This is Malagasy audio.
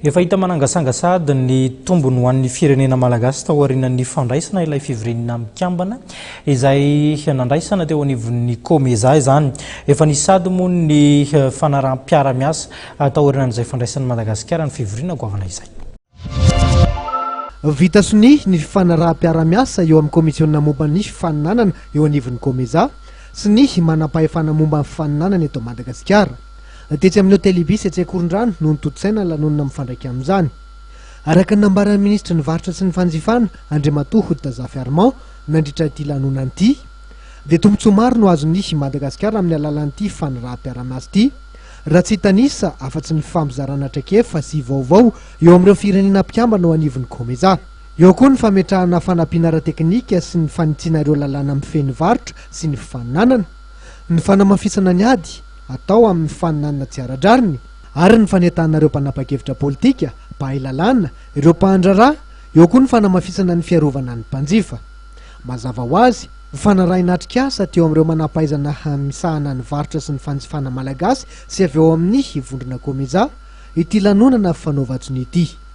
Efa hita manangasanga sahady ny tombony ho an'ny firenena malagasy tao aorianan'ny fandraisana ilay fivoriana mikambana izay nandraisana teo anivon'ny Comesa izany. Efa nisy sahady moa ny fanaraham-piara-miasa tao aorianan'izay fandraisan'i Madagasikara ny fivoriana goavana izay. Vita sonia ny fifanaraham-piara-miasa eo amin'ny Komisiona momba ny fifaninanana eo anivon'ny Comesa sy ny manampahefana momba ny fifaninanana eto Madagasikara. Tetsy amin'ny Hotel Ibis etsy Ankorondrano no notontosaina ny lanonana mifandraika amin'izany. Araka ny nambaran'ny minisitry ny Varotra sy ny Fanjifana, Andriamatoa Hoditazafy Armand, nandritra ity lanonana ity, dia tombontsoa maro no azon'i Madagasikara amin'ny alalan'ity fanaraham-piarahamiasa ity, raha tsy hitanisa afa-tsy ny fifampizarana traikefa sy vaovao eo amin'ireo firenena mpikambana ao anivon'ny Comesa. Eo koa ny fametrahana fanampiana ara-teknika sy ny fanitsiana ireo lalàna mifehy ny varotra sy ny fifaninanana. Ny fanamafisana ny ady atao amin'ny fifaninanana tsy ara-drariny, ary ny fanentanana ireo mpanapa-kevitra politika, mpahay lalàna, ireo mpandraharaha, eo koa ny fanamafisana ny fiarovana ny mpanjifa. Mazava ho azy, fanarahina atrikasa teo amin'ireo manampahaizana misahana ny varotra sy ny fanjifana malagasy sy avy ao amin'ny vondrona Comeza, ity lanonana fanaovan-tsonia ity.